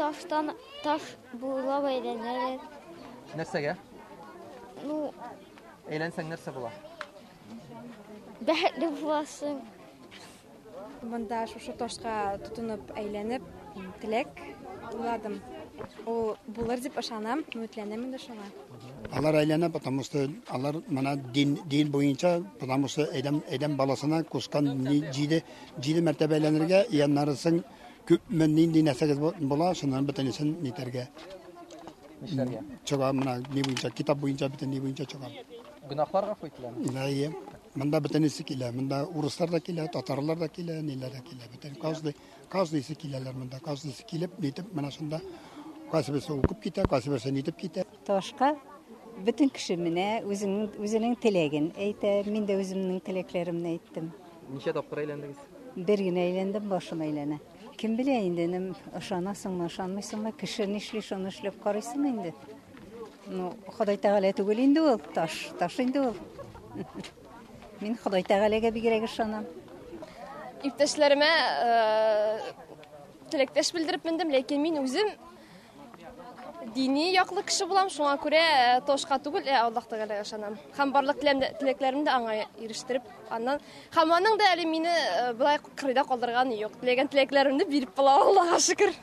Таштан таш буйлап әйләнәләр. Нәрсәгә? Ну, Әйләнсәң нәрсә була? Бәхетле буласың. Монда шушы ташка тотынып әйләнеп, теләк уйладым. Ул булыр дип ышанам, өметләнәм инде шуңа. Алар әйләнә, потому что алар менә дин, дин буенча, потому что әдәм, әдәм баласына кушкан җиде, җиде мәртәбә әйләнергә, и аннары соң күпме нинди нәрсәгез була, шуннан бөтенесен нитәргә. Нишләргә? Чыга, менә ни буенча, китап буенча бөтен ни буенча чыга. Гөнаһлар гафу ителәме? Әйе. Монда бөтенесе килә. Монда урыслар да килә, татарлар да килә, ниләр дә килә. Бөтен каждый, каждыйсы киләләр монда. Каждыйсы килеп, нитеп, менә шунда кайсы берсе укып китә, кайсы берсе нитеп китә. Ташка бөтен кеше менә үзенең үзенең теләген әйтә. Мин дә үземнең теләкләремне әйттем. Ничә тапкыр әйләндегез? Бер генә әйләндем, башым әйләнә. Кем белә инде, энем, ышанасыңмы, ышанмыйсыңмы, кеше нишли, шуны эшләп карыйсың инде. Ну, Ходай Тәгалә түгел инде ул, таш, таш инде ул. Мин Ходай Тәгаләгә бигрәк ышанам. Иптәшләремә э, теләктәш белдереп мендем, ләкин мин үзем дини яклы кеше булам, шуңа күрә э, ташка түгел, ә Аллаһ Тәгаләгә ышанам. Һәм барлык теләкләремне дә аңа ирештереп, аннан һәм аның да әле мине э, болай кырыйда калдырганы юк. Теләгән теләкләремне биреп була, Аллаһка шөкер.